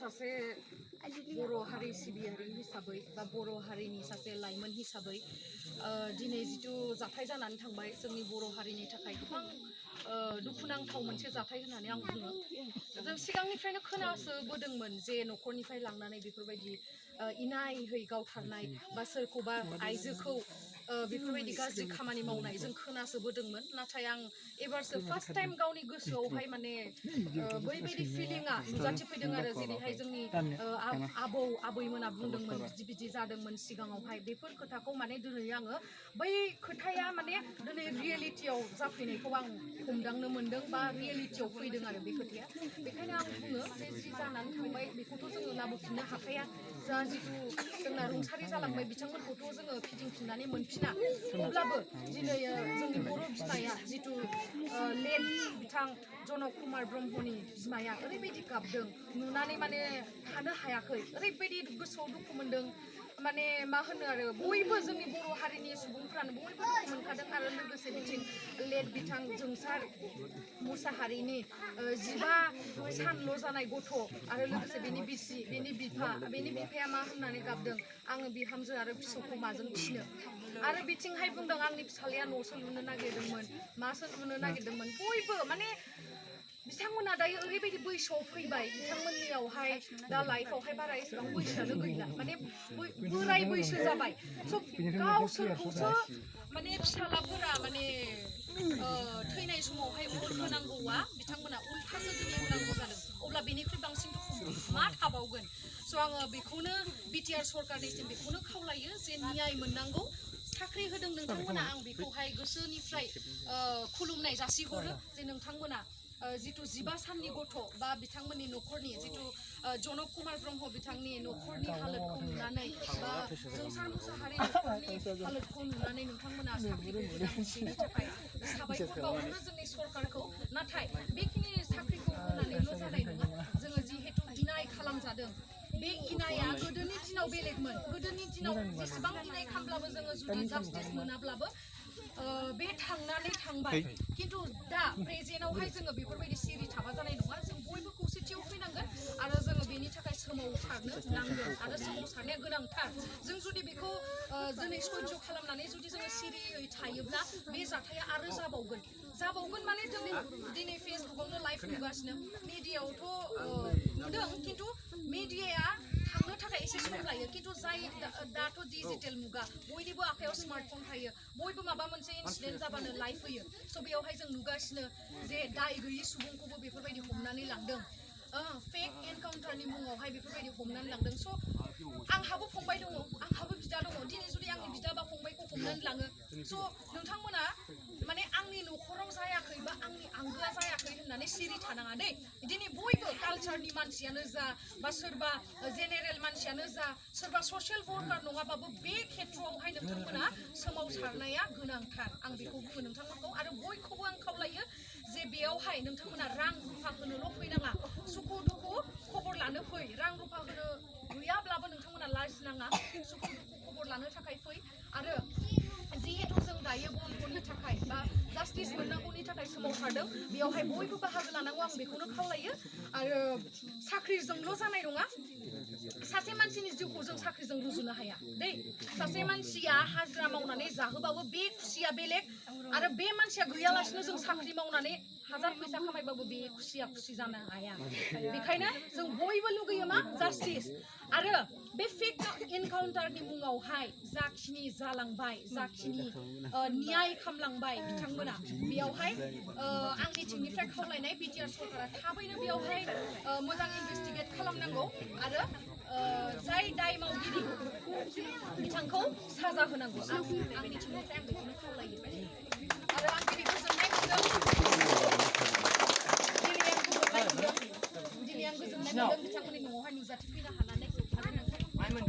सासे बर' हारि सिबियारि हिसाबै बा बर' हारिनि सासे लाइमोन हिसाबै दिनै जिथु जाथाय जानानै थांबाय जोंनि बर' हारिनि थाखाय गोबां दुखुनांथाव मोनसे जाथाय होननानै आं बुङो। जों सिगांनिफ्रायनो खोनासोबोदोंमोन जे न'खरनिफ्राय लांनानै बेफोरबायदि इनायहै गावथारनाय बा सोरखौबा आइजोखौ बेफोरबायदि गाज्रि खामानि मावनाय जों खोनासोबोदोंमोन। नाथाय आं एबारसो फार्स्ट टाइम गावनि गोसोआवहाय माने बैबायदि फिलिंआ नुजाथिफैदों आरो जेरैहाय जोंनि आबौ आबैमोना बुंदोंमोन बिदि बिदि जादोंमोन सिगाङावहाय बेफोर खोथाखौ माने दिनै आङो बै खोथाया माने दिनै रियेलिटियाव जाफैनायखौ आं हमदांनो मोन्दों बा रियेलिटियाव फैदों आरो बे खोथाया। बेखायनो आं बुङो जे जि जानानै थांबाय बेखौथ' जोङो लाबोफिननो हाखाया। जा जिथु जोंना रुंसारि जालांबाय बिथांमोनखौथ' जोङो फिदिंफिननानै मोनफिना। अब्लाबो दिनै जोंनि बर' बिमाया जिथु लेट बिथां जनक कुमार ब्रह्मनि बिमाया ओरैबायदि गाबदों नुनानै माने थानो हायाखै, ओरैबायदि गोसोआव दुखु मोन्दों। माने मा होनो आरो बयबो जोंनि बर' हारिनि सुबुंफ्रानो बयबो दुखु मोनखादों। आरो लोगोसे बिथिं लेट बिथां जोंसार मुसाहारिनि 15 सानल' जानाय गथ' आरो लोगोसे बेनि बिसि बेनि बिफाया मा होननानै गाबदों, आङो बिहामजो आरो फिसौखौ माजों फिसिनो। आरो बिथिंहाय बुंदों आंनि फिसालाया न'सो लुनो नागिरदोंमोन, मासो लुनो नागिरदोंमोन। बयबो माने बिथांमोना दायो ओरैबायदि बैसोआव फैबाय, बिथांमोननियावहाय दा लाइफआवहाय बारा एसेबां बैसोआनो गैला, माने बोराय बैसो जाबाय। स' गावसोरखौसो माने फिसालाफोरा माने थैनाय समावहाय अर होनांगौआ बिथांमोना उल्थासो दिनै होनांगौ जादों। अब्ला बेनिख्रुइ बांसिन दुखु मा थाबावगोन? स' आङो बेखौनो बिटिआर सरकारनिसिम बेखौनो खावलायो जे न्याय मोननांगौ। साख्रि होदों नोंथांमोना, आं बेखौहाय गोसोनिफ्राय खुलुमनाय जासिहरो जे नोंथांमोना जिथु 15 साननि गथ' बा बिथांमोननि न'खरनि जिथु जनक कुमार ब्रह्म बिथांनि न'खरनि हालोदखौ नुनानै बा जोंसार मुसाहारि न'खरनि हालोदखौ नुनानै नोंथांमोना साख्रिखौ होदों, बेनि थाखाय साबायखर बावहरो जोंनि सरकारखौ। नाथाय बेखिनि साख्रिखौ होनानैल' जानाय नङा, जोङो जिहेतु इनाय खालामजादों, बे इनाया गोदोनि दिनाव बेलेगमोन। गोदोनि दिनाव जेसेबां इनाय खालामब्लाबो जोङो जुदि जास्टिस मोनाब्लाबो बे थांनानै थांबाय। खिन्थु दा प्रेजेन्टआवहाय जोङो बेफोरबायदि सिरि थाबा जानाय नङा। जों बयबो खौसेथियाव फैनांगोन आरो जोङो बेनि थाखाय सोमावसारनो नांगोन आरो सोमावसारनाया गोनांथार। जों जुदि बेखौ दिनै सह्य खालामनानै जुदि जोङो सिरियै थायोब्ला बे जाथाया आरो जाबावगोन माने जों दिनै फेसबुकआवनो लाइभ नुगासिनो, मिडियाआवथ' नुदों, खिन्थु मिडियाया थांनो थाखाय एसे सम लायो। खिन्थु जाय दाथ' डिजिटेल मुगा, बयनिबो आखायाव स्मार्टफन थायो, बयबो माबा मोनसे इन्सिडेन्ट जाबानो लाइभ होयो। स' बेयावहाय जों नुगासिनो जे दाय गैयि सुबुंखौबो बेफोरबायदि हमनानै लांदों, फेक एनकाउन्टारनि मुङावहाय बेफोरबायदि हमनानै लांदों। स' आंहाबो फंबाय दङ, आंहाबो बिदा दङ। दिनै जुदि आंनि बिदा बा फंबायखौ हमनानै लाङो, स' नोंथांमोना माने आंनि न'खराव जायाखै बा आंनि आंगोआ जायाखै होननानै सिरि थानाङा दे। दिनै बयबो कालचारनि मानसियानो जा बा सोरबा जेनेरेल मानसियानो जा, सोरबा ससियेल वर्कार नङाबाबो बे खेथ्रआवहाय नोंथांमोना सोमावसारनाया गोनांथार। आं बेखौ बुङो नोंथांमोनखौ आरो बयखौबो आं खावलायो जे बेयावहाय नोंथांमोना रां रुफा होनोल' फैनाङा, सुखु दुखु खबर लानो फै। रां रुफा होनो गैयाब्लाबो नोंथांमोना लाजिनाङा, सुखु दुखु खबर लानो थाखाय फै। आरो जिहेतु जों दायो बन्द'नि थाखाय बा जास्टिस मोननांगौनि थाखाय सोमावसारदों, बेयावहाय बयबो बाहागो लानांगौ, आं बेखौनो खावलायो। आरो साख्रिजोंल' जानाय नङा, सासे मानसिनि जिउखौ जों साख्रिजों रुजुनो हाया दै। सासे मानसिया हाजिरा मावनानै जाहोबाबो बे खुसिया बेलेग, आरो बे मानसिया गैयालासिनो जों साख्रि मावनानै हाजार फैसा खामायबाबो बे खुसि जानो हाया। बेखायनो जों बयबो लुगैयो मा? जास्टिस। आरो बे फेक एनकाउन्टारनि मुङावहाय जाखिनि जालांबाय, जाखिनि न्याय खालामलांबाय बिथांमोना, बेयावहाय आंनिथिंनिफ्राय खावलायनाय बिटिआर सरकारा थाबैनो बेयावहाय मोजां इनभेस्टिगेट खालामनांगौ आरो जाय दाय मावगिरि बिथांखौ साजा होनांगौ। आंनिथिंनिफ्राय आं बेखौनो खावलायो। आरो आं दिनै गोजोननाय मोनदों, बिथांमोननि न'आवहाय नुजाथिफैनो हानानै। आरो नोंथांमोनखौ